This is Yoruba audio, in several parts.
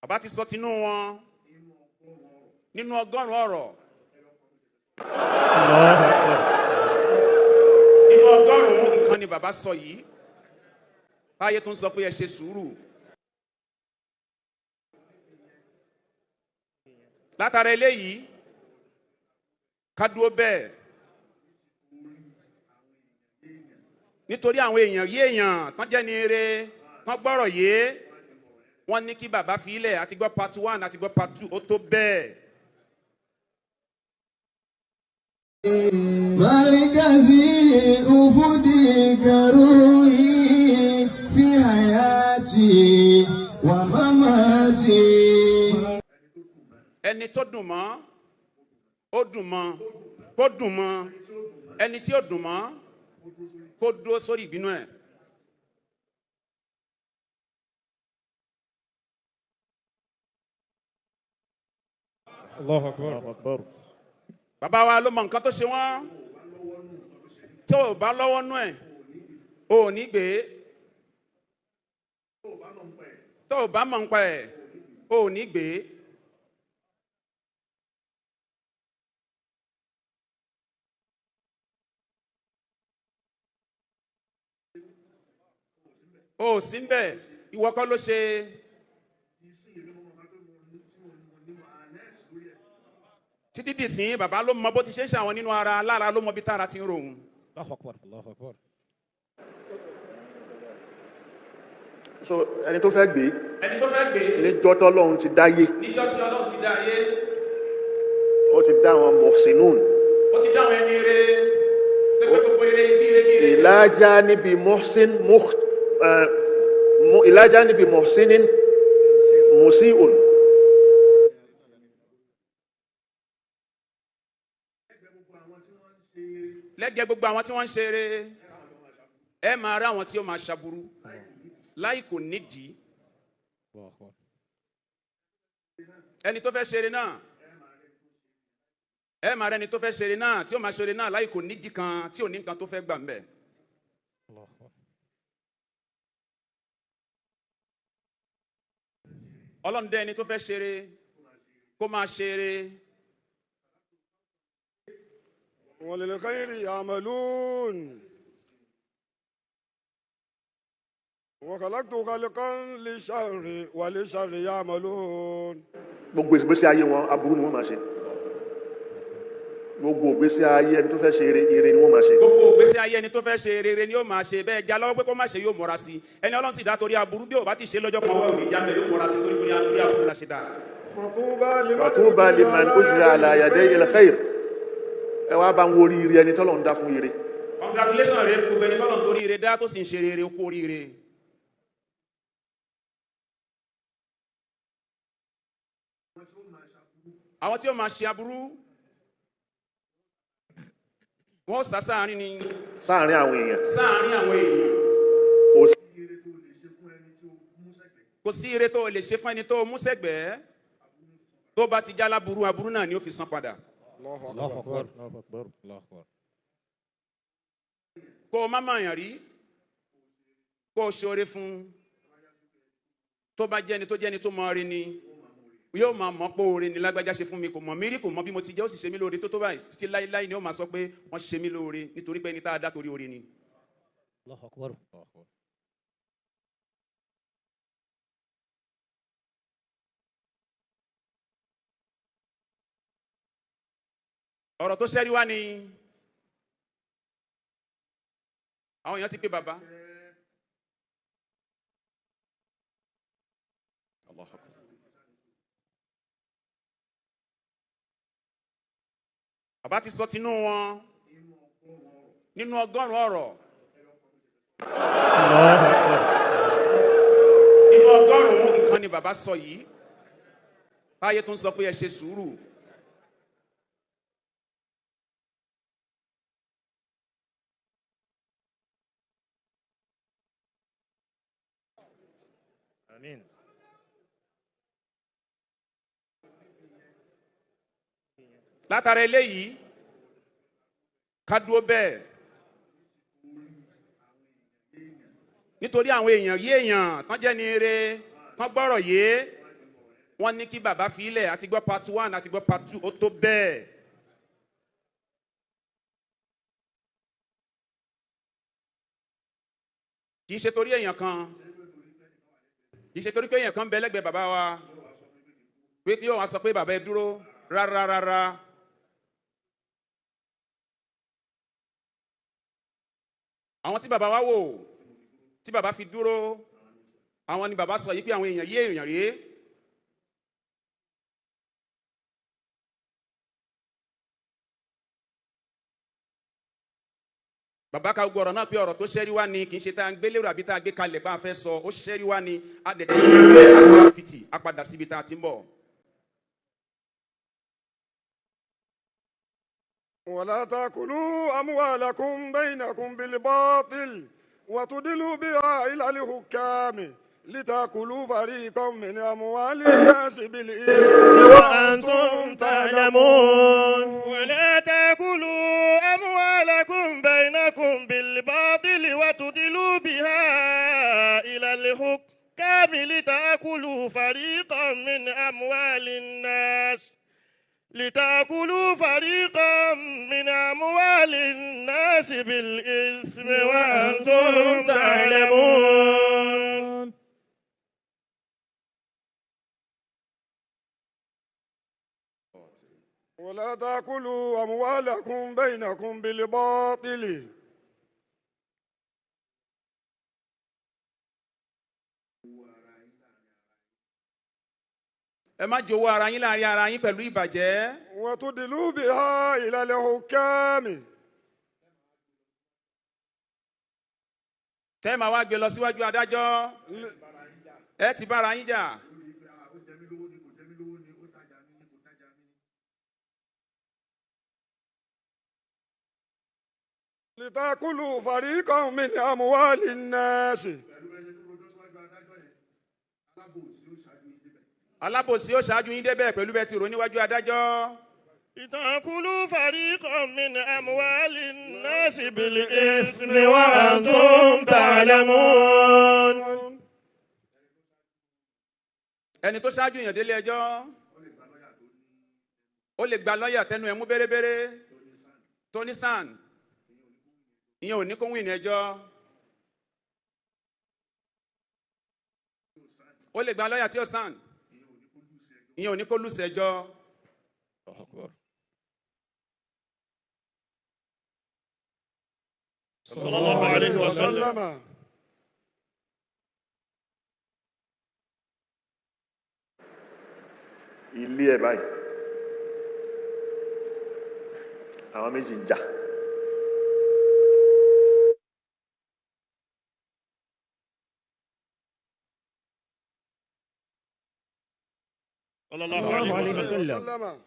Bàbá ti sọ tinú wọn nínú ọgọ́rùn-ún ọ̀rọ̀. Nínú ọgọ́rùn-ún nǹkan ni bàbá sọ yìí. Táyé tó ń sọ pé ẹ ṣe sùúrù. Látara eléyìí, ká dúró bẹ́ẹ̀. Nítorí àwọn èèyàn rí èèyàn tán jẹ́ ní eré tán gbọ́rọ̀ yé wọ́n ní kí bàbá fi ilẹ̀ àti gbọ́ part 1 àti gbọ́ part 2 ó tó bẹ́ẹ̀. مركزي أفديك روحي في حياتي ومماتي. Ẹni tó dùn mọ́ ó dùn mọ́ kó dùn mọ́, ẹni tí ó dùn mọ́ kó dúró sórí ìbínú ẹ̀. Allahu Akbar. Bàbá wa ló mọ nǹkan tó ṣe wọ́n, tó o bá lọ́wọ́ nú ẹ̀ o ò ní gbé, tó o bá mọ̀ nípa ẹ̀ o ò ní gbé. O ò sí ń bẹ̀, ìwọ kọ́ ló ṣe. Títí dìsín bàbá ló mọ bó ti ṣe ń ṣàwọn nínú ara lára, ló mọ bí tára ti ń rohun. Allahu Akbar. Allahu Akbar. So ẹni tó fẹ́ gbé, Ẹni tó fẹ́ gbé, níjọ́ tọ́lọ́run ti dáyé, níjọ́ tí Ọlọ́run ti dá ayé, ó ti dá àwọn mọ̀sínún. Ó ti dá àwọn ẹni ire tó pé gbogbo ire ibi ire bí ire. Ìlàjà níbi mọ̀sín ìlàjà níbi mọ̀sínin mùsíùn. Lẹ́gẹ̀ẹ́ gbogbo àwọn tí wọ́n ń ṣe eré, ẹ máa rí àwọn tí ó máa ṣaburú láì kò nídìí. Allahu Akbar. Ẹni tó fẹ́ ṣe eré náà, ẹ máa rí ẹni tó fẹ́ ṣe eré náà tí ó máa ṣe eré náà láì kò nídìí kan, tí ò ní nǹkan tó fẹ́ gbà ń bẹ̀. Allahu Akbar. Ọlọ́run dá ẹni tó fẹ́ ṣe eré kó máa ṣe eré. وللخير يعملون وخلقت خلقا للشر وللشر يعملون. Gbogbo ìgbésí ayé wọn, aburú ni wọ́n máa ṣe. Gbogbo ìgbésí ayé ẹni tó fẹ́ ṣe eré, eré ni wọ́n máa ṣe. Gbogbo ìgbésí ayé ẹni tó fẹ́ ṣe rere ni ó máa ṣe bẹ́ẹ̀. Já lọ́wọ́ pé kó má ṣe, yóò mọ́ra sí i. Ẹni Ọlọ́run sì dá torí aburú, bí ò bá ti ṣe lọ́jọ́ kan, wọ́n ò ní já mẹ́, yóò mọ́ra sí i torí pé aburú la ṣe dá. فطوبى لمن أجرى على يديه الخير. Ẹ wá bá ń wo oríire ẹni tọ́lọ́run dá fún ire. Congratulations rẹ fún gbogbo ẹni tọ́lọ́run torí ire dá tó sì ń ṣe rere, ó kú oríire. Àwọn tí ó máa ṣe aburú, wọ́n sá sáàrin ni. Sáàrin àwọn èèyàn. Sáàrin àwọn èèyàn. Kò sí Kò sí ire tó o lè ṣe fún ẹni tó o mú sẹ́gbẹ̀ẹ́, tó bá ti já láburú, aburú náà ni ó fi san padà. Allahu Akbar. Allahu Akbar. Allahu Akbar. Kó o má mọ̀yàn rí, kó o ṣoore fún un, tó bá jẹ́ni tó jẹ́ni tó mọ rí ni, yóò máa mọ̀ pé oore ni lágbájá ṣe fún mi. Kò mọ̀ mí rí, kò mọ̀ bí mo ti jẹ́, ó sì ṣe mí lóore tó tó báyìí. Títí láéláé ni ó máa sọ pé wọ́n ṣe mí lóore, nítorí pé ẹni tá a dá torí oore ni. Allahu Akbar. Allahu Akbar. Ọ̀rọ̀ tó ṣẹ́rí wá ni àwọn èèyàn ti pé bàbá. Allahu Akbar. Bàbá ti sọ tinú wọn nínú ọgọ́rùn-ún ọ̀rọ̀. Nínú ọgọ́rùn-ún nǹkan ni bàbá sọ yìí. Táyé tó ń sọ pé ẹ ṣe sùúrù. Àmín. Látara eléyìí, ká dúró bẹ́ẹ̀, nítorí àwọn èèyàn rí èèyàn tán jẹ́ ní eré tán gbọ́rọ̀ yé. Wọ́n ní kí bàbá fi ilẹ̀, àti gbọ́ part one, àti gbọ́ part two, ó tó bẹ́ẹ̀. Kì í ṣe torí èèyàn kan, kì í ṣe torí pé èèyàn kan bẹ lẹ́gbẹ̀ẹ́ bàbá wa pé kí yóò wá sọ pé bàbá ẹ dúró, rárá rárá. Àwọn tí bàbá wa wò tí bàbá fi dúró, àwọn ni bàbá sọ yìí pé àwọn èèyàn yé èèyàn rèé. Bàbá ka gbọ́ ọ̀rọ̀ náà pé ọ̀rọ̀ tó ṣẹ́rí wá ni, kì í ṣe tá à ń gbé lérò àbí tá a gbé kalẹ̀ bá a fẹ́ sọ, ó ṣẹ́rí wá ni. A dẹ̀ ti ṣe é, àti fìtì a padà síbi tá a ti ń bọ̀. ولا تأكلوا أموالكم بينكم بالباطل وتدلوا بها إلى الحكام لتأكلوا فريقا من أموال الناس بالإثم وأنتم تعلمون. ولا تأكلوا أموالكم بينكم بالباطل وتدلوا بها إلى الحكام لتأكلوا فريقا من أموال الناس لتأكلوا فريقا من أموال الناس بالإثم وأنتم تعلمون. ولا تأكلوا أموالكم بينكم بالباطل. Ẹ má jowó ara yín láàrin ara yín pẹ̀lú ìbàjẹ́. وتدلوا بها إلى الحكام. Tẹ́ ẹ máa wá gbé lọ síwájú adájọ́, ẹ ti bára yín jà. لتأكلوا فريقا من أموال الناس. Alábòsí ó ṣáájú yín débẹ̀ pẹ̀lú bẹ́ẹ̀ ti rò níwájú adájọ́. لتأكلوا فريقا من أموال الناس بالإثم وأنتم تعلمون. Ẹni tó ṣáájú èèyàn délé ẹjọ́, ó lè gba lọ́ọ̀yà tẹnu ẹ̀ mú bérebére tó ní sàn, ìyẹn ò ní kó win ẹjọ́. Ó lè gba lọ́ọ̀yà tí ó sàn, ìyẹn ò ní kó lùsẹ̀ ẹjọ́. صلى الله عليه وسلم. وسلم. Ilé ẹ̀ báyìí, àwọn méjì ń jà. صلى الله عليه وسلم. وسلم.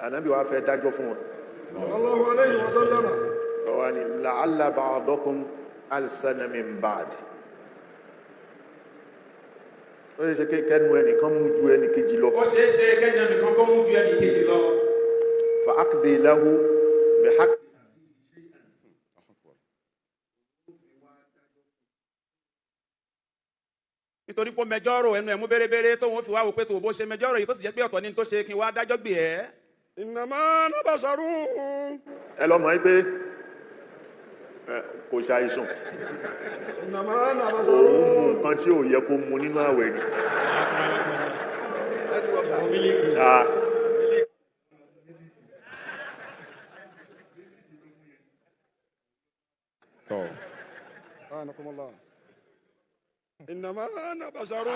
Ànábì wa fẹ́ dájọ́ fún wọn. صلى الله عليه وسلم. Ọwọ́ ni la'alla ba'dakum alsana min ba'd. Ó ṣe ṣe kẹ́nu ẹnìkan mú ju ẹnìkejì lọ. Ó ṣeé ṣe kẹ́yìn nìkan kó mú ju ẹnì kejì lọ. Fa aqdi lahu bihaqq. Nítorí pé mẹjọ́rò ẹnu ẹ̀ mú bérebére tóun ó fi wá wò pé tó bó ṣe mẹjọ́rò yìí, tó sì jẹ́ pé ọ̀tọ̀ ní tó ṣe, kí n wá dájọ́ gbé ẹ́. إنما أنا بشر. Ẹ lọ mọ̀ pé kò ṣàìsùn. إنما أنا بشر. Òun mú nǹkan tí ò yẹ kó mu nínú àwẹ̀ ni. Ah. سبحانكم الله. إنما أنا بشر.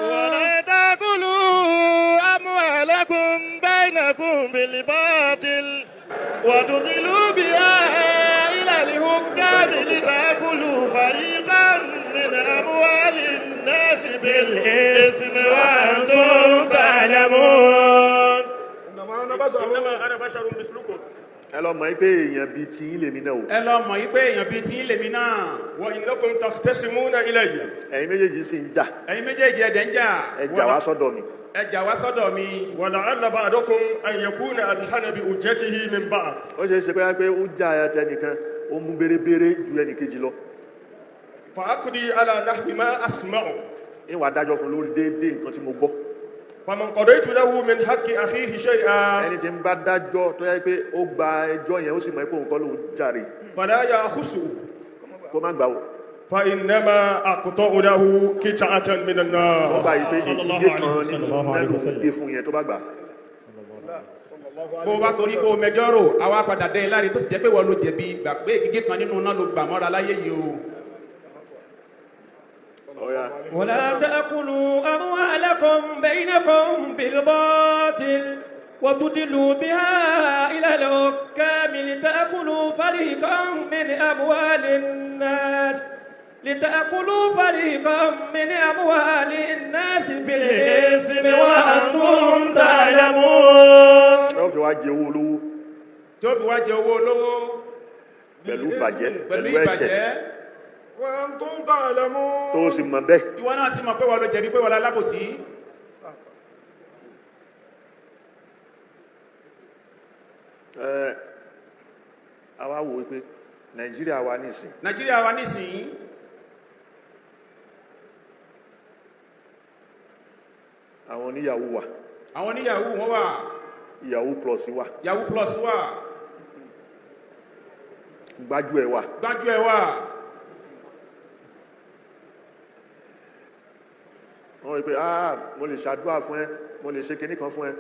ولا تأكلوا أموالكم بينكم بالباطل وتدلوا بها إلى الحكام لتأكلوا فريقا من أموال الناس بالإثم وأنتم تعلمون. إنما أنا بشر. إنما أنا بشر مثلكم. Ẹ lọ mọ̀ pé èèyàn bíi tiyín lèmi náà o. Ẹ lọ mọ̀ yí pé èèyàn bíi tiyín lèmi náà. وإنكم تختصمون إلي. Ẹ̀yin méjèèjì sì ń jà. Ẹ̀yin méjèèjì ẹ̀dẹ̀ ń jà. Ẹ jà wá sọ́dọ̀ mi. Ẹ jà wá sọ́dọ̀ mi. ولعل بعضكم أن يكون ألحن بأجته من بعض. Ó ṣe é ṣe pé ó já tẹnìkan, ó mú bérebére ju ẹnìkejì lọ. فأقضي على نحو ما أسمع. Ń wá dájọ́ fún lórí déédéé nǹkan tí mo gbọ́. فمن قضيت له من حق أخيه شيئا Ẹni tí ń bá dájọ́ tó yẹ pé ó gba ẹjọ́ yẹn, ó sì mọ̀ pé òun kọ́ ló jàre, فلا يأخذه، kó má gbà ó. فإنما أقطع له قطعة من Ó النار. gbà yìí pé ìdíje kan nínú náà ló ń gbé fún yẹn tó bá gbà. Bó o bá torí pé o mẹjọ́ rò, àwa padà dẹ́ ẹ láre, tó sì jẹ́ pé wọ́n ló jẹ̀bi, gbà pé gígé kan nínú náà ló gbà mọ́ra láyé yìí o. Ọ̀ya. ولا تأكلوا أموالكم بينكم بالباطل وتدلوا بها إلى الحكام لتأكلوا فريقا من أموال الناس بالإثم وأنتم تعلمون. Ẹ ó fi wá jẹ owó olówó Tí ó fi wá jẹ owó olówó pẹ̀lú ìbàjẹ́, pẹ̀lú pẹ̀lú ẹ̀ṣẹ̀, ìbàjẹ́. وأنتم تعلمون. Tó o sì mọ̀ bẹ́ẹ̀. Ìwọ náà sì mọ̀ pé wọ́n ló jẹ̀bi, pé wọ́n lálábòsí. Ẹ àwa wò ó pé Nàìjíríà wa nísìn, Nàìjíríà wa nísìnyí, àwọn oníyàwó wà, àwọn oníyàwó wọn wà, Yahoo Plus wà, Yahoo Plus wà, gbájú ẹ̀ wà. Gbájú ẹ̀ wà. Wọ́n rí pé, ah, mo lè ṣàdúrà fún ẹ, mo lè ṣe kinní kan fún ẹ,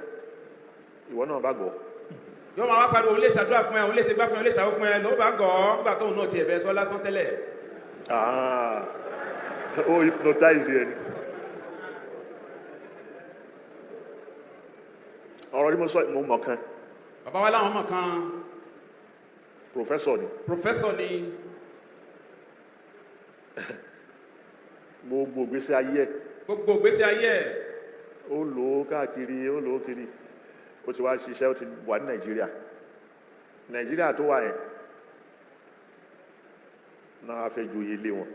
ìwọ náà bá gọ̀. Yóò máa wá pariwo òun lè ṣàdúrà fún ẹ, òun lè ṣe gbá fún ẹ, òun lè ṣàwó fún ẹ, ló bá gọ̀ ọ́ nígbà tóun náà tiẹ̀ bẹ́ sọ lásán tẹ́lẹ̀. Ah, ó hypnotize ẹ ni. Ọ̀rọ̀ tí mo sọ, mo mọ̀ kan. Bàbá wa láwọn ọmọ kan. Professor ni. Professor ni. Gbogbo ìgbésí ayé ẹ̀, Gbogbo ìgbésí ayé ẹ̀, ó lò ó káàkiri, ó lò ó kiri, ó ti wá ṣiṣẹ́, ó ti wà ní Nàìjíríà. Nàìjíríà tó wà yẹn náà, a fẹ́ joyè ilé wọn.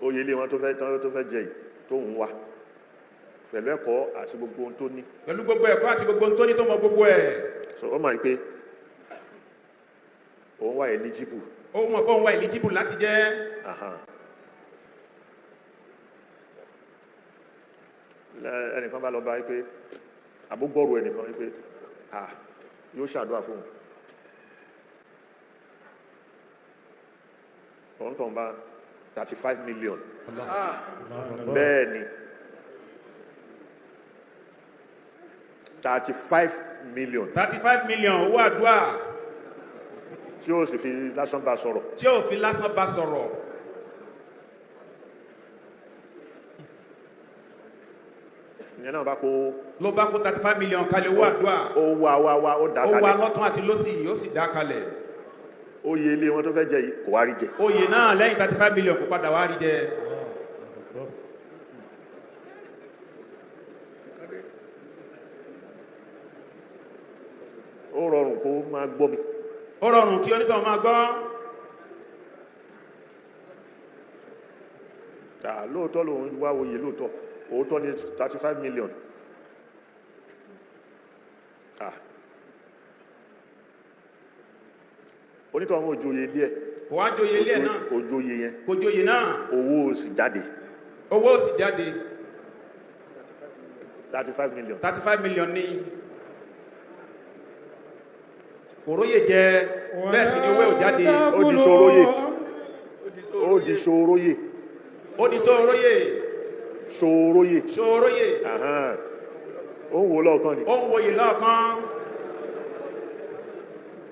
Oyè ilé wọn tó fẹ́ tán, tó fẹ́ jẹ yìí, tó ń wá pẹ̀lú ẹ̀kọ́ àti gbogbo ohun tó ní, pẹ̀lú gbogbo ẹ̀kọ́ àti gbogbo ohun tó ní, tó mọ gbogbo ẹ̀, so ó mọ̀ pé òun wà eligible. Ó mọ̀ pé òun wà eligible láti jẹ́. Ahan. Ẹnìkan bá lọ bá wípé àbúgbọ́rù ẹnìkan wípé, ah, yóò ṣàdúrà fún òun. Òun tàn bá 35 million. Bẹ́ẹ̀ ni, 35 million. 35 million owó àdúrà. Tí ó sì fi lásán bá sọ̀rọ̀. Tí ò fi lásán bá sọ̀rọ̀. Ìyẹn náà bá kó. Ló bá kó 35 million kalẹ̀, owó àdúrà. Ó wá wá wá, ó dá Ó wá kalẹ̀. lọ́tún àti lọ́sì, ó sì dá kalẹ̀. Oyè ilé wọn tó fẹ́ jẹ yìí, kò wá rí jẹ. Oyè náà, lẹ́yìn 35 million, kò padà wá rí jẹ. Ó rọrùn kó máa gbọ́ mi. Ó rọrùn kí onítọ̀ máa gbọ́. Ah, lóòótọ́ lòun wá oyè lóòótọ́, òótọ́ ni 35 million. Ah, onítọ̀ wọn ò joyè ilé ẹ̀. Kò wá joyè ilé ẹ̀ náà. Kò joyè yẹn. Kò joyè náà. Owó ò sì jáde. Owó sì jáde. 35 million. 35 million ní kò róyè jẹ, bẹ́ẹ̀ sì ni owó ò jáde. Ó di ṣoróyè, ó di ṣoróyè. Ó di sóoróyè. Ṣoróyè. Sóoróyè. Ahan. Ó ń wo lọ́ọ̀kan ni. Ó ń woyè lọ́ọ̀kan,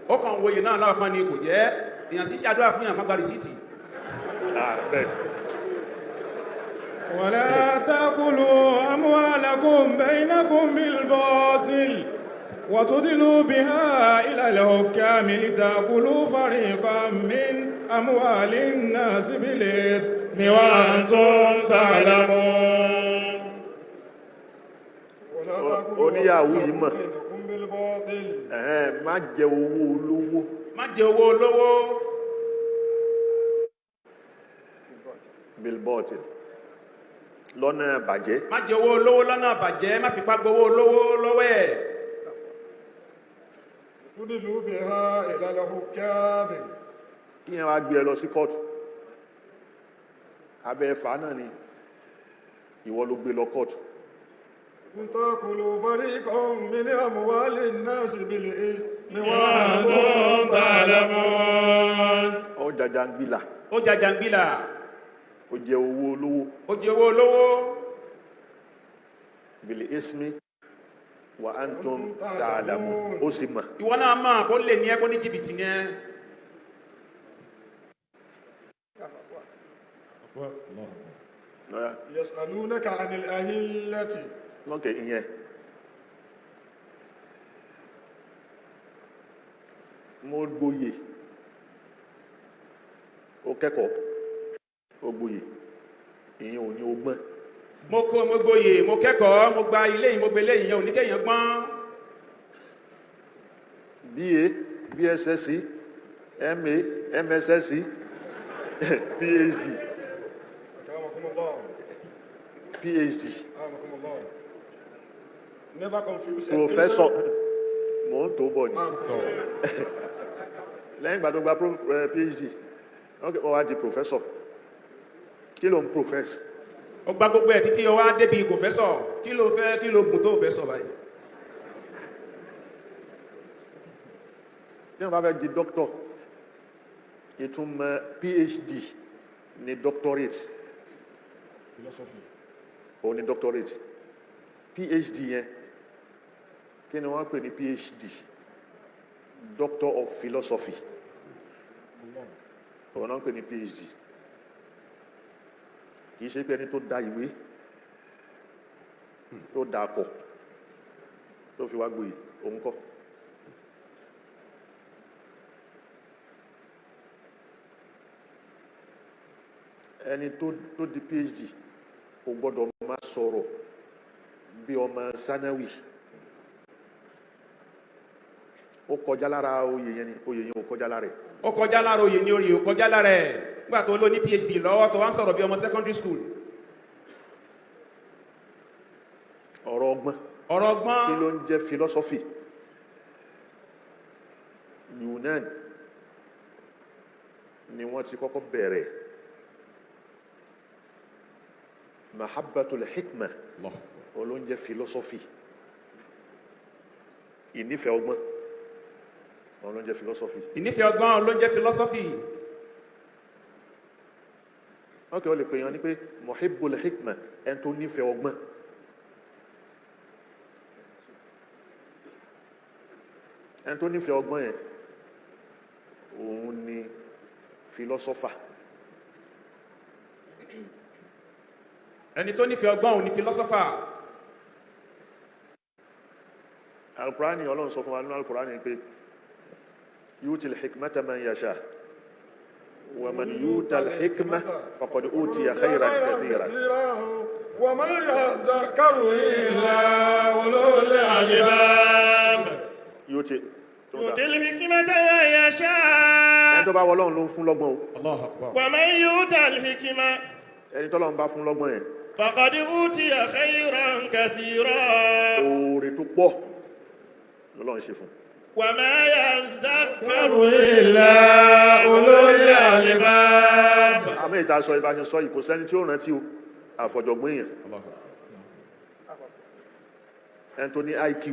ó kàn ń woyè náà lọ́ọ̀kan ni, kò jẹ́ èèyàn sì ṣàdúrà fún yàn kan gba rìsíìtì. Ah, bẹ́ẹ̀. ولا تأكلوا أموالكم بينكم بالباطل وتدلوا بها إلى الحكام لتأكلوا فريقا من أموال الناس بالإثم وأنتم تعلمون. ولا تأكلوا Oníyàwó yìí mọ̀. بينكم بالباطل. Ẹ̀hẹ́n, má jẹ owó olówó Má jẹ owó olówó billboard lọ́nà bàjẹ́. Má jẹ owó olówó lọ́nà àbàjẹ́, má fipá gbowó olówó lọ́wọ́ ẹ̀. تدلوا بها إلى الحكام. Kí yẹn wá gbé ẹ lọ sí kóòtù, abẹ́ ẹ̀fà náà ni ìwọ ló gbé lọ kóòtù. تأكلوا فريقا من أموال الناس بالإثم وأنتم تعلمون. Ó jàjàngbìlà. Ó jàjàngbìlà. Ó jẹ owó olówó. Ó jẹ owó olówó. بالإثم وأنتم تعلمون, ó sì mọ̀. Ìwọ náà mọ̀ kó lè ní ẹ, kó ní jìbìtì ní ẹ. Lọ́yà. يسألونك عن الأهلة. Lọ́kẹ̀ ìyẹn, mo gboyè, ó kẹ́kọ̀ọ́, ó gboyè, ìyẹn ò ní ọgbọ́n. Mo kó, mo gboyè, mo kẹ́kọ̀ọ́, mo gba ilé yìí, mo gbé ilé yìí, ò ní kéèyàn gbọ́n. BA, BSSC, MA, MSSC, PhD. أكرمكم الله. PhD. أكرمكم الله. Never confuse Professor, mò ń tó bọ̀ ni. Lẹ́yìn ìgbà tó gba PhD, ó wá di professor. Kí ló ń profess? Ó gba gbogbo ẹ̀ títí, ó wá débi professor. Kí ló fẹ́, kí ló gùn tó fẹ́ sọ báyìí? Bí wọ́n bá fẹ́ di doctor, ìtumọ̀ PhD ni doctorate. Philosophy. Òun ni doctorate. PhD yẹn, kí ni wọ́n pè ní PhD? Doctor of Philosophy, òun náà ń pè ní PhD. Kì í ṣe pé ẹni tó da ìwé, tó da akọ, tó fi wá gboyè, òun kọ́. Ẹni tó di PhD kò gbọ́dọ̀ máa sọ̀rọ̀ bí ọmọ sanawi. Ó kọjá lára oyè yẹn ni, oyè yẹn ò kọjá lára ẹ̀. Ó kọjá lára oyè ni, oyè ò kọjá lára ẹ̀. Nígbà tó ló ní PhD lọ́wọ́, tó wá ń sọ̀rọ̀ bí ọmọ secondary school. Ọ̀rọ̀ ọgbọ́n. Ọ̀rọ̀ ọgbọ́n. Kí ló ń jẹ́ philosophy? Yunan ni wọ́n ti kọ́kọ́ bẹ̀rẹ̀. Mahabbatul hikma, ó ló ń jẹ́ philosophy. Ìnífẹ̀ẹ́ ọgbọ́n, ó ló ń jẹ́ philosophy. Ìnífẹ̀ẹ́ ọgbọ́n ló ń jẹ́ philosophy. Wọ́n kì í lè pè yàn ní pé muhibbul hikma, ẹni tó nífẹ̀ẹ́ ọgbọ́n. Ẹni tó nífẹ̀ẹ́ ọgbọ́n yẹn, òun ni philosopher. Ẹni tó nífẹ̀ẹ́ ọgbọ́n, òun ni philosopher. Alukurani, Ọlọ́run sọ fún wa nínú alukurani pé yu'til hikmata man yasha wa man yu'tal hikma faqad utiya khayran kathira. وما يذكر إلا أولو الألباب. Yu'ti يؤتي الحكمة من يشاء. Ẹni tó bá wọ Ọlọ́run ló ń fún lọ́gbọ́n o. Allahu Akbar. ومن يؤت الحكمة Ẹni tọ́lọ́run bá fún lọ́gbọ́n yẹn, فقد أوتي خيرا كثيرا. Oore tó pọ̀ lọ́lọ́run ṣe fún. وما يذكر إلا أولو الألباب. Àmì ìta sọ ìbáṣe sọ yìí, kò sẹ́ni tí ó rántí o, àfọ̀jọ̀gbọ́n èèyàn, ẹni tó ní IQ,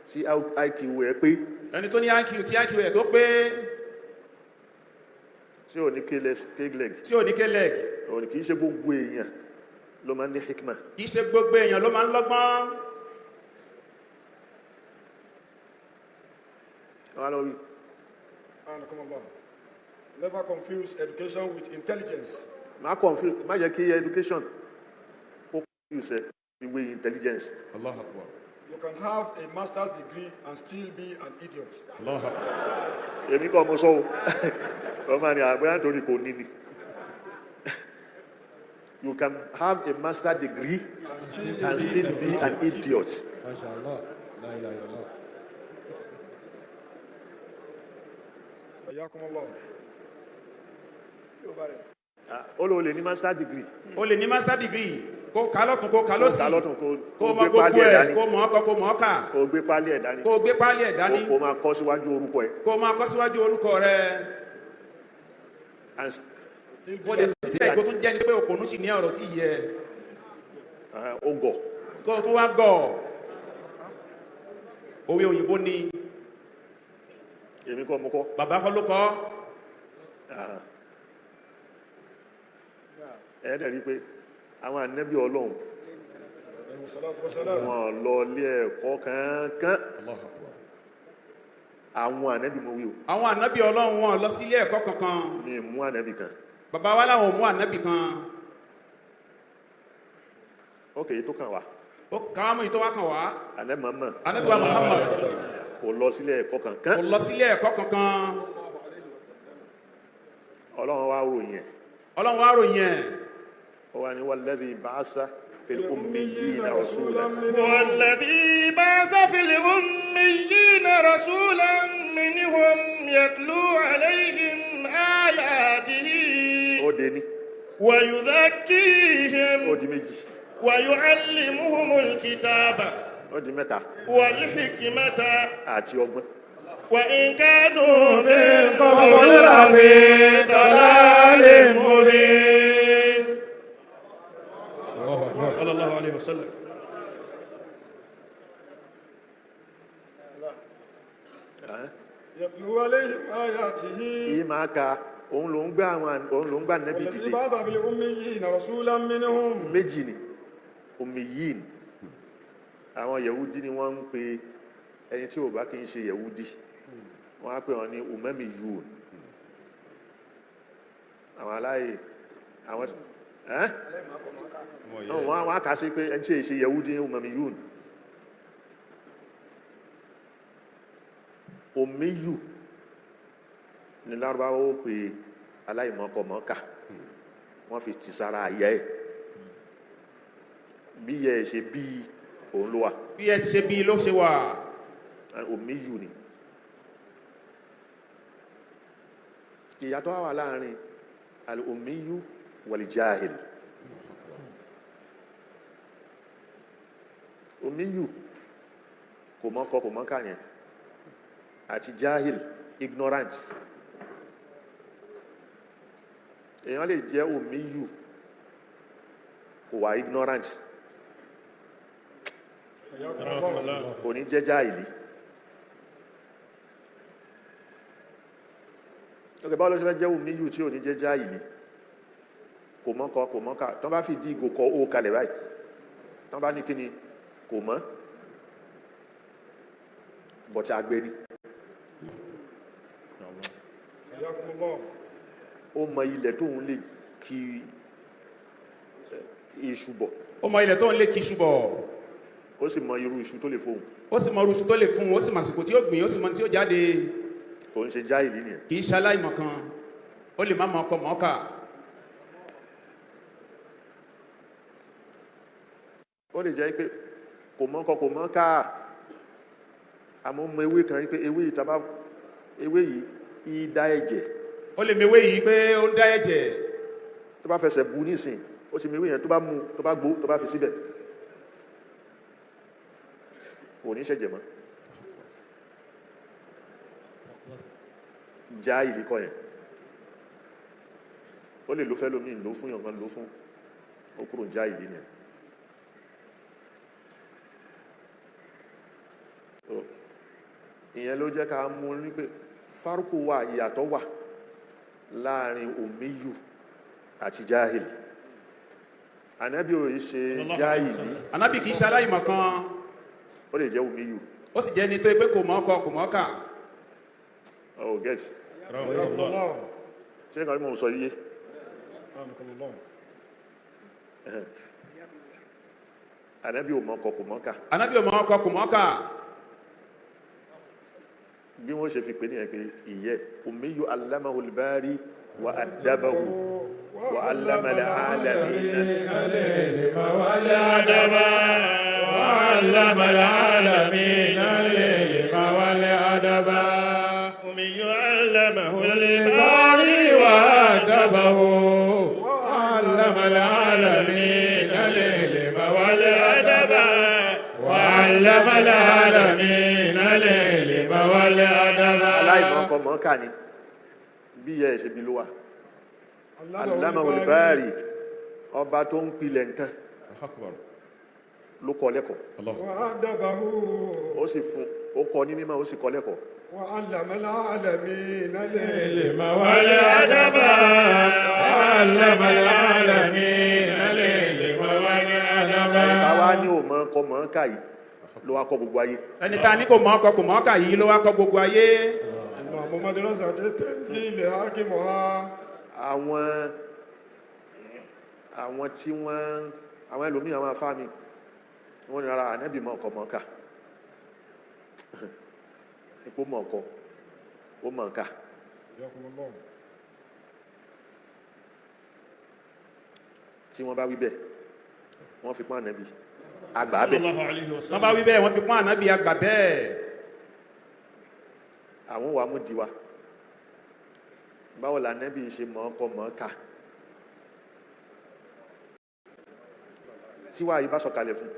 tí IQ ẹ̀ pé. Ẹni tó ní IQ, tí IQ ẹ̀ tó pé. Tí ò ní K-leg. Tí ò ní K-leg. Òní kì í ṣe gbogbo èèyàn ló máa ń ní hikma. Kì í ṣe gbogbo èèyàn ló máa ń lọ́gbọ́n. Wọ́n á lọ wí. أنكم الله. Never confuse education with intelligence. Má confuse, má jẹ́ kí education kó confuse ẹ ìwé intelligence. Allahu Akbar. You can have a master's degree and still be an idiot. Allahu Akbar. Èmi kọ́ mo sọ o, ọmọ ni àgbẹ̀ nítorí kò ní ni. You can have a master degree and still be an idiot. Masha Allah. La ilaha illallah. حياكم الله. Ó lò lè ní master degree. O lè ní master degree, kó kà lọ́tún, kó kà lọ́sì, kó kà lọ́tún, kó kó mọ gbé gbogbo pálí ẹ̀ ẹ̀, dání. kó mọ̀ ọ́ kọ, kó mọ̀ ọ́ kà. Kó gbé pálí ẹ̀ dání. Kó gbé pálí ẹ̀ dání. Kó máa kọ́ síwájú orúkọ ẹ̀. Kó máa kọ síwájú orúkọ rẹ̀. And Wọ́n dẹ̀ tún síbẹ̀ kó tún jẹ́ ní pé òpònú sì ní ọ̀rọ̀ tí yẹ. Ó gọ̀. Kó tún wá gọ̀. Òwe òyìnbó ni. Èmi kọ́ mo kọ́. Bàbá kọ́ ló kọ́. Ẹ dẹ̀ rí pé àwọn ànábì Ọlọ́run wọn lọ ilé ẹ̀kọ́ kankan. Àwọn ànábì mo wí o. Àwọn ànábì Ọlọ́run wọn lọ sí ilé ẹ̀kọ́ kankan. Mi mú ànábì kan. Bàbá wa láwọn ò mú ànábì kan. Ok, tó kàn wá. Ó kàn mú ìtọ́wá kan wá. Ànábì Muhammad. Ànábì wa Muhammad. Kò lọ sílé ẹ̀kọ́ kankan. Kò lọ sílé ẹ̀kọ́ kankan. Ọlọ́run wá ròyìn ẹ̀. Ọlọ́run wá ròyìn ẹ̀. Ó wá ní walladhi ba'atha fil ummiyina rasulan. Walladhi ba'atha fil ummiyina rasulan minhum yatlu alayhim ayatihi. Ó dé ní. Wa yuzakkihim. Ó di méjì. Wa yu'allimuhumul kitaba. Ó di mẹ́ta. Wal hikmata. Àti ọgbọ́n. Wa in kanu min qablu lafi dalalin mubin. Sallallahu alayhi wa sallam. Yatlu alayhim ayatihi. Yìí máa ka òun ló ń gbé àwọn òun ló ń gbà nẹ́bí dìde. Walladhi ba'atha fil ummiyina rasulan minhum. Méjì ni ummiyin. Àwọn Yahudi ni wọ́n ń pe ẹni tí ò bá kí ń ṣe Yahudi. Wọ́n á pè wọ́n ní umamiyun. Àwọn aláì àwọn ẹ́ wọ́n á kà sí pé ẹni tí è ṣe Yahudi ní umamiyun. Umiyu ní Lárúbáwá ó pe aláìmọ̀kọ̀mọ̀ọ́kà. Wọ́n fi ti sára ayẹ́ ẹ̀. Bí yẹ ẹ ṣe bí òun ló wà. Bí ẹ ti ṣe bí ló ṣe wà. Umiyu ni. Ìyàtọ̀ wà láàrin al-ummiyu wal-jahil. Umiyu kò mọ̀kọ kò mọ̀ọ́kà yẹn àti jahil ignorant. Èèyàn lè jẹ́ umiyu kò wà ignorant, kò ní jẹ́ jahili. Ok, báwo ló ṣe fẹ́ jẹ́ umiyu tí ò ní jẹ́ jahili? Kò mọ̀kọ kò mọ̀ọ́kà. Tán bá fi dí ìgò kọ ó kalẹ̀ báyìí, tán bá ní kí ni kò mọ̀, bọ̀tí agbérí. Ó mọ ilẹ̀ tóun lè kí iṣu bọ̀. Ó mọ ilẹ̀ tóun lè kí iṣu bọ̀. Ó sì mọ irú iṣu tó lè fóun. Ó sì mọ irú iṣu tó lè fún un, ó sì mọ àsìkò tí ó gbìn, ó sì mọ tí ó jáde. Kò ń ṣe jáìlì nìyẹn. Kì í ṣaláìmọ̀ kan, ó lè má mọ ọkọ mọ́ọ́kà. Ó lè jẹ́ pé kò mọ́kọ kò mọ́ọ́kà, àmọ́ mọ ewé kan pé ewé yìí tàbá ewé yìí í dá ẹ̀jẹ̀. Ó lè mewé yìí pé ó ń dá ẹ̀jẹ̀. Tó bá fẹsẹ̀ bu nísìn, ó ti mewé yẹn, tó bá mú, tó bá gbó, tó bá fi síbẹ̀, kò ní ṣẹ̀jẹ̀ mọ́. Já ìlú kọ yẹn. Ó lè ló fẹ́ lómi ló fún yàn kan ló fún, ó kúrò já ìlú yẹn. Ìyẹn ló jẹ́ ká mú ní pé fárúkú wà, ìyàtọ̀ wà láàrin umiyu àti jahil. Ànábì ò yí ṣe jahili. Ànábì kìí ṣe aláìmọ̀ kan. Ó lè jẹ́ umiyu. Ó sì jẹ́ ẹni tó pé kò mọ̀ ọkọ kò mọ̀ ọkà. Oh, get. Ṣé nǹkan tí mo ń sọ yé? Ànábì ò mọ̀ ọkọ kò mọ̀ ọkà. Ànábì ò mọ̀ ọkọ kò mọ̀ ọkà. Bí wọ́n ṣe fi pè ní ẹ̀ pé ìyẹ́ umiyu allamahu al-bari wa addabahu wa allama al-alamina wa allama al-alamina al-ilma wal-adaba. Umiyu allamahu al-bari wa addabahu wa allama al-alamina al-ilma wal-adaba. Wa allama al-alamina al-ilma wal-adaba. Aláìmọ̀ọ́kọ mọ̀ọ́kà ni bí ìyá ẹ̀ ṣe bí ló wà. Allamahu al-Bari ọba tó ń pilẹ̀ nǹkan ló kọ́ lẹ́kọ̀ọ́. وأدبه Ó sì fún ó kọ́ ní mímọ́, ó sì kọ́ lẹ́kọ̀ọ́. وعلم العالمين العلم والأدب علم العالمين العلم والأدب Ẹni tá wá ní ò mọ̀ kọ́ mọ̀ ká yìí ló wá kọ́ gbogbo ayé. Ẹni tá a ní kò mọ̀ ọkọ kò mọ̀ ọkà yìí ló wá kọ́ gbogbo ayé. إمام مدرسة التنزيل حاكمها Àwọn tí wọ́n àwọn ẹlòmíì, àwọn afá mi, wọ́n ní ara ànábì mọ̀ ọkọ̀ mọ̀ ká, ipò mọ̀ ọkọ̀ ó mọ̀ ká. حياكم الله. Tí wọ́n bá wí bẹ́ẹ̀, wọ́n fi pọ́n ànábì àgbà bẹ́ẹ̀. Sallallahu alayhi wa Wọ́n sallam. bá wí bẹ́ẹ̀, wọ́n fi pọ́n ànábì àgbà bẹ́ẹ̀. Àwọn wàá mú diwa, báwo la ànábì ṣe mọ̀ ọkọ̀ mọ̀ ká tí wàá yìí bá sọ̀kalẹ̀ fún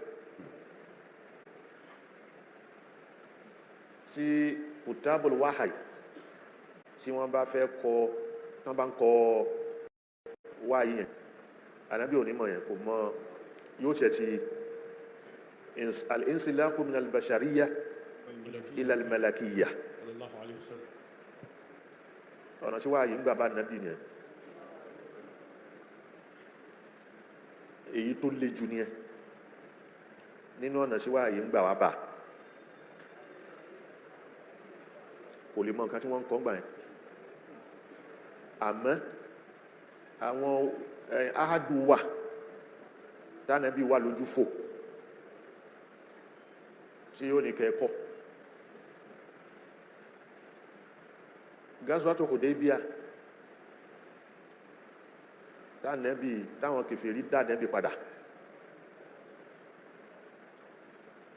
tí kutabul wahai, tí wọ́n bá fẹ́ kọ, tán bá ń kọ wáyé yẹn, ànábì ò ní mọ̀ yẹn, kò mọ̀, yóò ṣe ti al-insilahu min al-bashariyya ila al-malakiyya. Sallallahu alayhi wa sallam. Ọ̀nà tí wáyé ń gbà bá ànábì nìyẹn, èyí tó le jù nìyẹn nínú ọ̀nà tí wáyé ń gbà wá bá. Kò lè mọ nǹkan tí wọ́n ń kọ́ gbà yẹn, àmọ́ àwọn ahadu wà tánàbí wà lójú fò tí yóò ní kẹ́ẹ̀kọ́ Gazwatu Hudaybiyah, tánàbí táwọn kèfèrí dánàbí padà.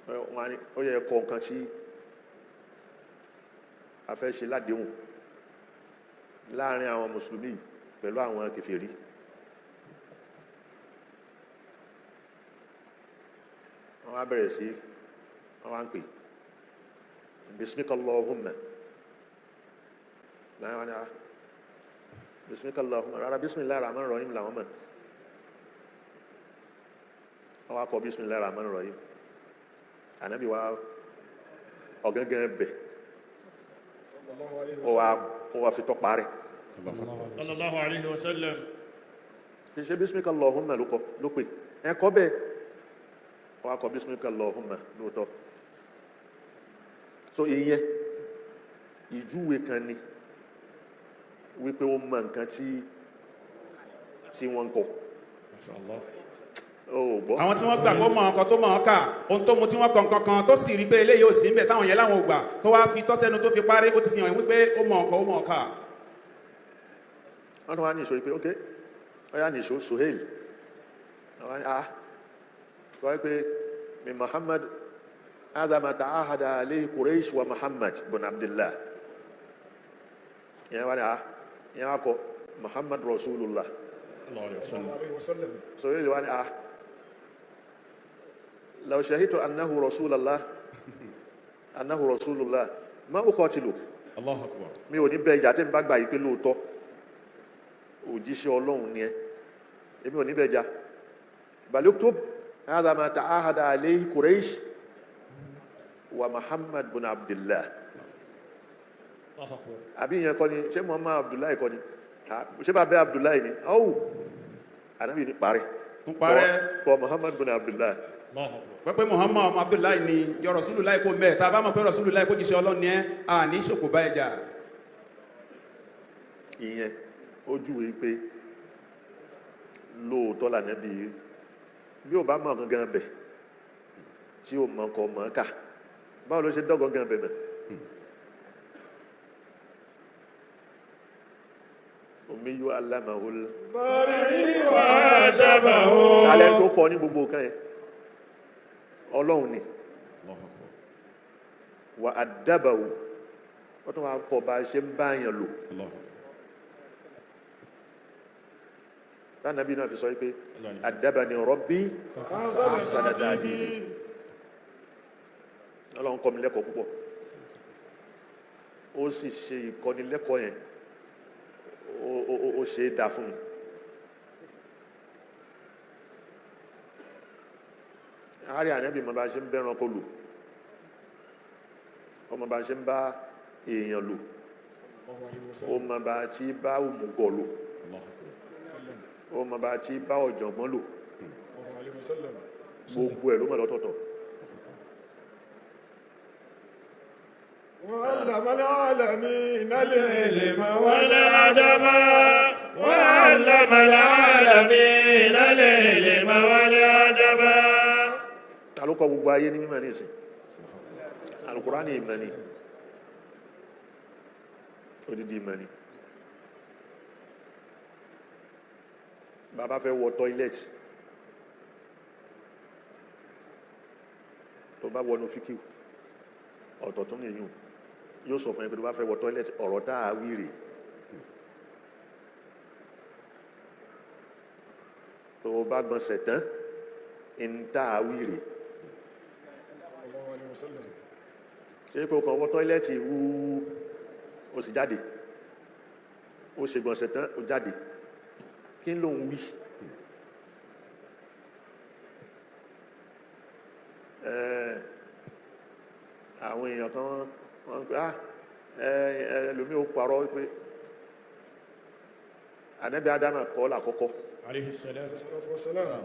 Wọ́n á ní, ó yẹ kọ́ nǹkan tí a fẹ́ ṣe ládéhùn láàrin àwọn mùsùlùmí pẹ̀lú àwọn kèfèrí. Wọ́n wá bẹ̀rẹ̀ sí wọ́n wá ń pè bismika Allahumma láwọn wá ní ah bismika Allahumma, rárá, bismillahir rahmanir rahim làwọn mọ̀. Wọ́n wá kọ bismillahir rahmanir rahim. Ànábì wa ọ̀gángan bẹ̀, ó wá fi tọ́pa rẹ̀. Sallallahu alayhi wa sallam. Kì í ṣe bismika Allahumma ló kọ ló pè ẹ kọ́ bẹ́ẹ̀, ó wá kọ bismika Allahumma lóòótọ́. So ìyẹn ìjúwe kan ni wípé ó mọ nǹkan tí wọ́n ń kọ. Ó gbọ́. Àwọn tí wọ́n gbà kó mọ̀ ọkọ tó mọ̀ ọ́kà, ohun tó mu tí wọ́n kọ̀ nǹkan tó sì rí pé eléyìí ò sí ń bẹ̀, táwọn yẹn láwọn ò gbà, tó wá fi tọ́sẹ́nu tó fi parí, ó ti fi hàn wípé ó mọ̀ ọkọ ó mọ̀ ọkà. Wọ́n tún wá ní ìṣó pé ok, ó yá ní ìṣó Suhail. Wọ́n ní ah wọ́n pé mi Muhammad hadha ma ta'ahada alayhi Quraysh wa Muhammad bin Abdullah. Ìyẹn wá ní ah, ìyẹn wá kọ Muhammad Rasulullah. Sallallahu alayhi wa sallam. Suhail wá ní ah law shahidtu annahu Rasulullah, annahu Rasulullah ma uqatilu. Allahu Akbar. Mi ò ní bẹ ìjà tí n bá gbà yìí pé lóòótọ́ òjíṣẹ́ Ọlọ́run ni ẹ, èmi ò ní bẹ jà. Bal uktub hadha ma ta'ahada alayhi Quraysh wa Muhammad bin Abdullah. Àbí ìyẹn kọ́ ni? Ṣé Muhammad Abdullahi kọ́ ni? Ṣé bàbá Abdullahi ni? Ọ̀hún, ànábì ní parẹ́. Tún parẹ́. Kọ́ Muhammad bin Abdullahi. Pẹ́pẹ́ Muhammad ọmọ Abdullahi ni, yọ Rasulullahi kó mẹ́ẹ̀ tá a bá mọ̀ pé Rasulullahi kó jíṣẹ́ Ọlọ́run ni ẹ́, à ní ṣòkò bá ẹja. Ìyẹn ó júwe pé lóòótọ́ lànàbí bí ò bá mọ̀ gangan bẹ̀ tí ò mọ̀ kọ́ mọ̀ ká, báwo ló ṣe dọ́gàn gan bẹ̀ mọ̀? Omi yóò alámàhul alẹ́ tó kọ ní gbogbo nǹkan yẹn, Ọlọ́run ni wà á dábàá ó tún wà kọ́ bá a ṣe ń bá yàn lò. Tánàbí náà fi sọ wípé àdábàní rọ́bí ahsana ta'dibi. Ọlọ́run kọ́ mi lẹ́kọ̀ọ́ púpọ̀, ó sì ṣe ìkọ́nilẹ́kọ̀ọ́ yẹn, ó ṣe é dá fún mi. Àárí ànábì mọ bá ṣe ń bẹ́ranko lò, ọmọ bá ṣe ń bá èèyàn lò, ó mọ bá ti bá òmùgọ̀ lò, ó mọ bá ti bá ọ̀jọ̀gbọ́n lò. Gbogbo ẹ̀ ló mọ̀ lọ́tọ̀ọ̀tọ̀. وعلم العالمين العلم والأدب، وعلم العالمين العلم والأدب. Ta ló kọ́ gbogbo ayé ní mímọ̀ nísìn? Alukurani ìmọ̀ ni, odidi ìmọ̀ ni. Bàbá fẹ́ wọ toilet, tó bá wọnú fíkìú ọ̀tọ̀ tún nìyún, yóò sọ fún ẹ pé tó bá fẹ́ wọ toilet, ọ̀rọ̀ tá a wí rèé. Tó bá gbọ̀nsẹ̀ tán, ń tá a wí rèé. Ṣé pé o kàn wọ toilet wú, o sì jáde, o ṣe gbọ̀nsẹ̀ tán, o jáde, kí ló ń wí? Àwọn èèyàn kan wọ́n ń pè á, ẹlòmíì ó parọ́ pé ànábì Ádámà kọ́ lákọ́kọ́. عليه السلام. والسلام.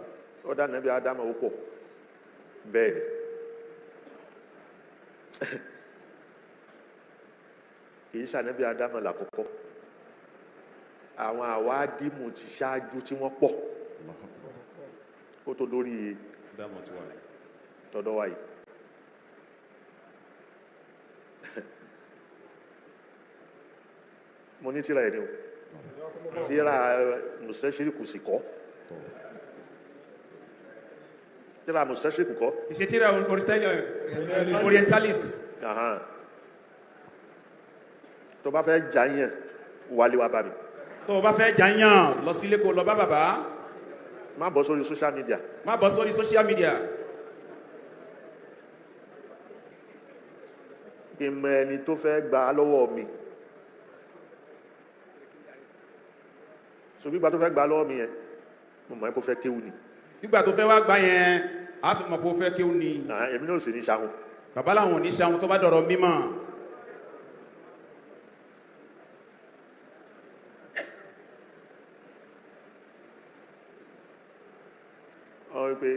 Ó dá ànábì Ádámà, ó pọ̀ bẹ́ẹ̀ ni, kì í ṣànábì Ádámà lákọ́kọ́. Àwọn àwádìmù ti ṣáájú tí wọ́n pọ̀ kó tó lórí tọ́dọ̀ wa yìí. Mo ní tíra ẹ̀ ni o, tíra mùsẹ́sírìkù sì kọ́, tíra mùsẹ́sírìkù kọ́. Ìṣètìrà orientalist. Ahan. Tó bá fẹ́ jà yẹn, wálé wá bá mi. Tó o bá fẹ́ jàyàn, lọ sílé kó lọ bá bàbá. Má bọ́ sórí social media. Má bọ́ sórí social media. Kí n mọ ẹni tó fẹ́ gbà á lọ́wọ́ mi. So gbígbà tó fẹ́ gbà á lọ́wọ́ mi yẹn, mo mọ̀ ẹ́ kó fẹ́ kéwú ni. Nígbà tó fẹ́ wá gbà yẹn, a fi mọ̀ pé ó fẹ́ kéwú ni. Ah, èmi náà sì ní ṣahun. Bàbá làwọn ò ní ṣe àwọn tó bá dọ̀rọ̀ mímọ̀. Ọ wípé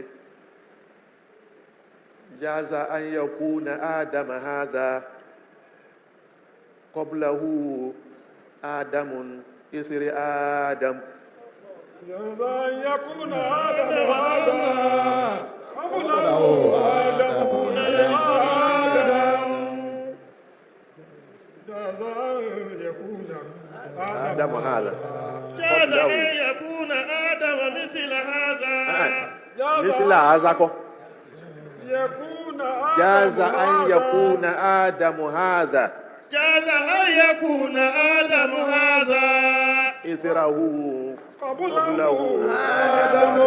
jaza an yakuna Ádámà hadha qablahu Ádámun ithri Ádám. جاز أن يكون آدم هذا قبله آدم آدم، جاز أن يكون آدم هذا جاز قبله. أن يكون آدم مثل هذا. Mísílà azakọ. يكون آدم Jaza an هذا yakuna Ádámù hadha جاز أن يكون آدم هذا ithrahu قبله آدم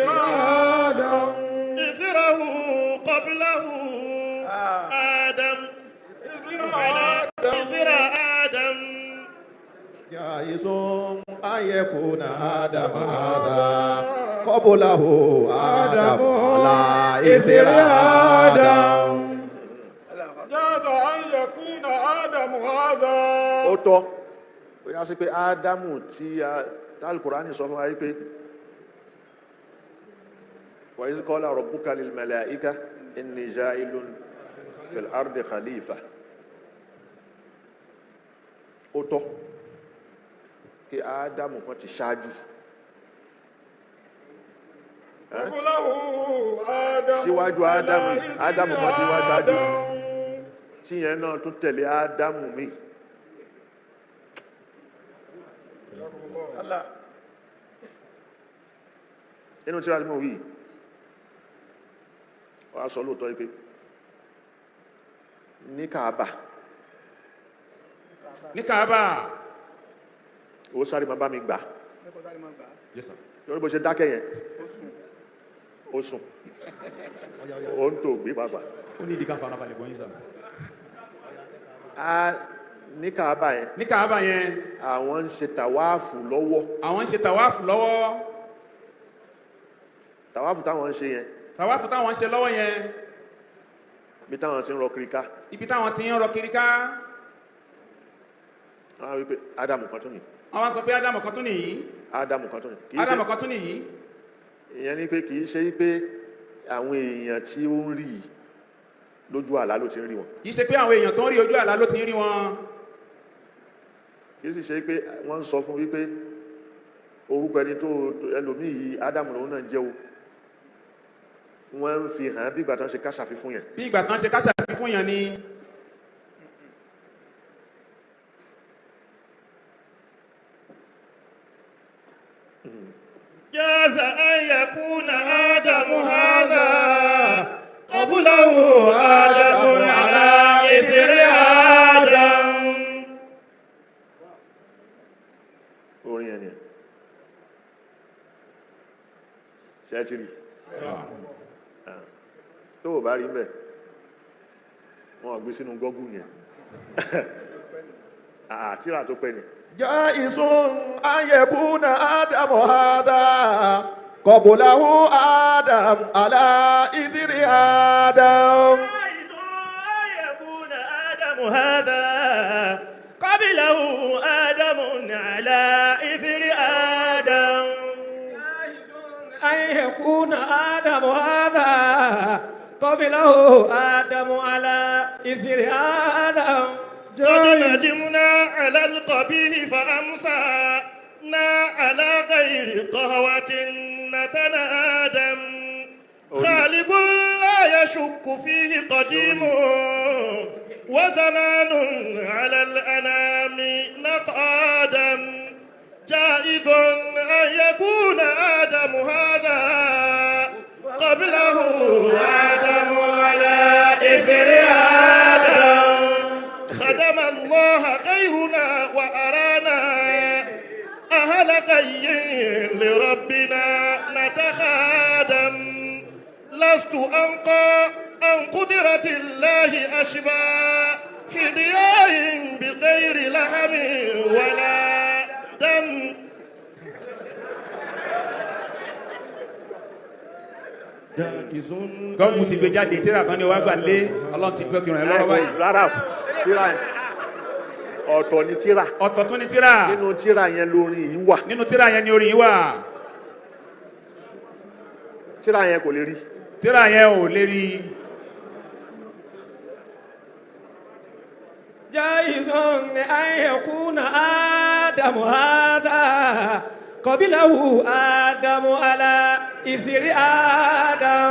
آدم إثره قبله آدم إثر آدم. جائز أن يكون آدم هذا قبله آدم على إثر آدم. جاز أن يكون آدم هذا. Ó tọ́ ó yá sí pé Ádámù tí Al-Kùránì sọ fún wa wípé wa iz qala rabbuka lil malaika inni ja'ilun fil ardi khalifa, ó tọ́ kí Ádámù kan ti ṣáájú. قبله آدم Síwájú Ádámù, على إثر Ádámù kan ti wá ṣáájú. آدم. Tí yẹn náà tún tẹ̀lé Ádámù mi. Nínú tí a ti mọ̀ wí, wọ́n á sọ lóòótọ́ wípé ní Kaaba, Ní Kaaba. Ó sáré máa bá mi gbà. Yes sir. Lórí bó ṣe dákẹ́ yẹn, ó sùn, ó ń tò gbé pàápàá. Ó ní ìdí ká farabalẹ̀ gbọ́n yín sà. A ní Kaaba yẹn, Ní Kaaba yẹn, àwọn ń ṣe tàwáàfù lọ́wọ́. Àwọn ń ṣe tàwáàfù lọ́wọ́. Tàwáàfù táwọn ń ṣe yẹn, Tàwáfù táwọn ń ṣe lọ́wọ́ yẹn. Ibi táwọn ti ń rọ kiri ká. Ibi táwọn ti ń rọ kiri ká. Wọ́n á wí pé Ádámù kan tún nìyí. Wọ́n sọ pé Ádámù kan tún nìyí. Ádámù kan tún nìyí. Ádámù kan tún nìyí. Ìyẹn ni pé kì í ṣe pé àwọn èèyàn tí ó ń rí yìí lójú àlá ló ti ń rí wọn. Kì í ṣe pé àwọn èèyàn tó ń rí ojú àlá ló ti ń rí wọn. Kì í sì ṣe pé wọ́n ń sọ fún wípé orúkọ ẹni tó ẹlòmíì yìí Ádámù lòun náà jẹ́ o. Wọ́n ń fi hàn bí ìgbà tán ṣe káṣàfi fún yẹn. Bí ìgbà tán ṣe káṣàfi fún yẹn ni. جاز أن يكون آدم هذا قبله آدم على إثر آدم. Orin ẹni ẹ̀ ṣe ti rí tó o bá rí mẹ́ wọ́n gbé sínú gọ́gù yẹn àtírà tó pẹ́ ni. جائز أن يكون آدم هذا قبله آدم على إثر آدم. جائز أن يكون آدم هذا قبله آدم على إثر آدم. جائز أن يكون آدم هذا قبله آدم على إثر آدم. قد ندمنا على القبيح فأمسنا على غير قهوة نتنادم. خالق لا يشك فيه قديم وزمان على الأنام نقادم. جائز أن يكون آدم هذا قبله آدم على إثر آدم. خدم الله غيرنا وأرانا أهل غي لربنا نتخادم. لست أنقى عن قدرة الله أشبع هدياء بغير لحم ولا دم. Gọ́ọ̀mù ti gbé jáde tíra kan ní wàá gbà lé Ọlọ́run ti gbé ti ràn ẹ́ lọ́wọ́ báyìí. Rárá tíra yẹn ọ̀tọ̀ ni tíra. Ọ̀tọ̀ tún ni tíra. Nínú tíra yẹn lórin yìí wà. Nínú tíra yẹn ni orin yìí wà. Tíra yẹn kò lè rí. Tíra yẹn ò lè rí. جائز أن يكون آدم هذا قبله آدم على إثر آدم.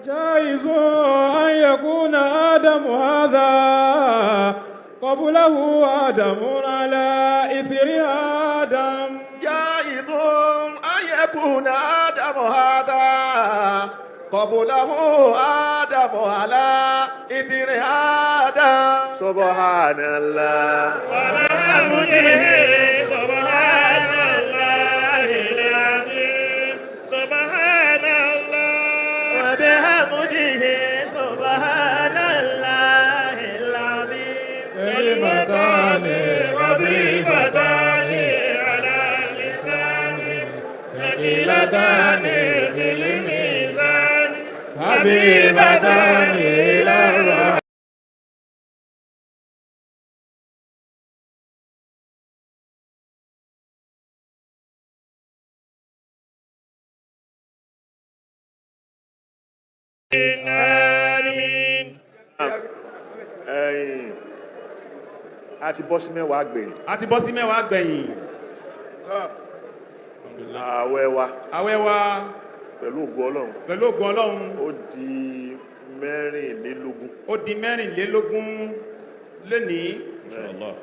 جائز أن يكون آدم هذا قبله آدم على إثر آدم. جائز أن يكون آدم هذا قبله آدم على إثر آدم. سبحان الله وبحمده سبحان الله العظيم. سبحان الله وبحمده سبحان الله العظيم. كلمتان خفيفتان على اللسان ثقيلتان في الميزان حبيبتان إلى الرحمن. Àmín. Ẹ̀yìn a ti bọ́ sí mẹ́wàá gbẹ̀yìn. A ti bọ́ sí mẹ́wàá gbẹ̀yìn. Ààwẹ̀ wa. Ààwẹ̀ wa. Pẹ̀lú ògo Ọlọ́run. Pẹ̀lú ògo Ọlọ́run. Ó di 24. Ó di 24 lénìí. Inshallah.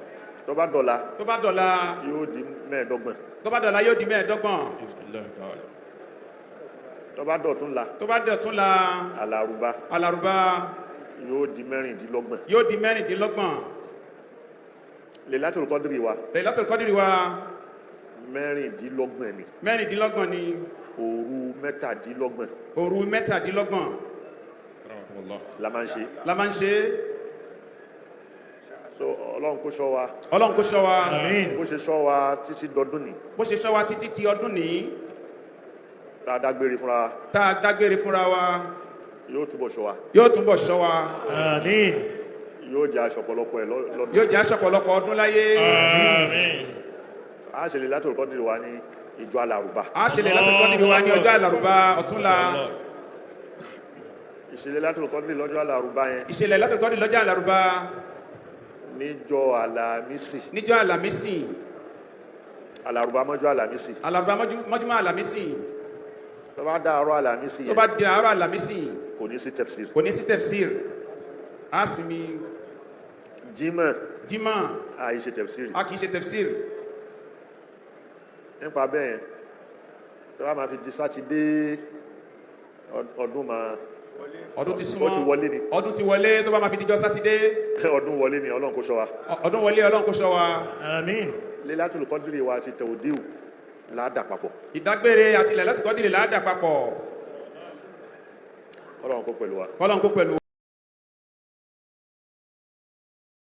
Tó bá dọ̀la. Tó bá dọ̀la. Yóò di 25. Tó bá dọ̀la yóò di 25. Tó bá dọ̀túnla. Tó bá dọ̀túnla. Alárùbá. Alárùbá. Yóò di 26. Yóò di 26. Lailatul Qadri wa. Lailatul Qadri wa. 26 ni. 26 ni. Òru 27. Òru 27. La máa ń ṣe. La máa ń ṣe. So Ọlọ́run kó ṣọ́ wa. Ọlọ́run kó ṣọ́ wa. Àmín. Bó ṣe ṣọ́ wa títí dọdún ni. Bó ṣe ṣọ́ wa títí di ọdún ni. Tá a dágbére fúnra wa, Tá a dágbére fúnra wa, yóò túbọ̀ ṣọ́ wa. Yóò túbọ̀ ṣọ́ wa. Àmín. Yóò jẹ́ aṣọ ọ̀pọ̀lọpọ̀ ẹ̀ lọ́dún. Yóò jẹ́ aṣọ̀pọ̀lọpọ̀ ọdún láyé. Àmín. A ṣe Lailatul Qadr wa ní ìjọ alárùbá. A ṣe Lailatul Qadr wa ní ọjọ́ àlàrúbá ọ̀túnla. Ìṣe Lailatul Qadr lọ́jọ́ alárùbá yẹn, Ìṣẹ̀lẹ̀ Lailatul Qadr lọ́jọ́ àlàrúbá, níjọ́ àlàmísì, níjọ́ àlàmísì, alárùbá mọ́jọ́ àlàmísì, àlàrúbá mọ́júmọ́ àlàmísì, tó bá dá àárọ̀ àlàmísì tó yẹn, bá di àárọ̀ àlàmísì, kò ní sí tafsir. Kò ní sí tafsir, a sinmi. Jímọ̀, Jímọ̀, àìṣe tafsir. A kì í ṣe tafsir. Nípa bẹ́ẹ̀ yẹn, tó bá máa fi di sátidé, ọdún máa Ọdún ti súnmọ́. Ó ti wọlé ni. Ọdún ti wọlé tó bá máa fi dijọ́ sátidé. Ọdún wọlé ni, Ọlọ́run kó ṣọ́ wa. Ọdún wọlé, Ọlọ́run kó ṣọ́ wa. Àmín. Lailatul Qadr wa ti tẹ̀wòdíù ládà papọ̀. Ìdágbére àti Lailatul Qadr làádà papọ̀. Ọlọ́run kó pẹ̀lú wa. Kọ́lọ́run kó pẹ̀lú.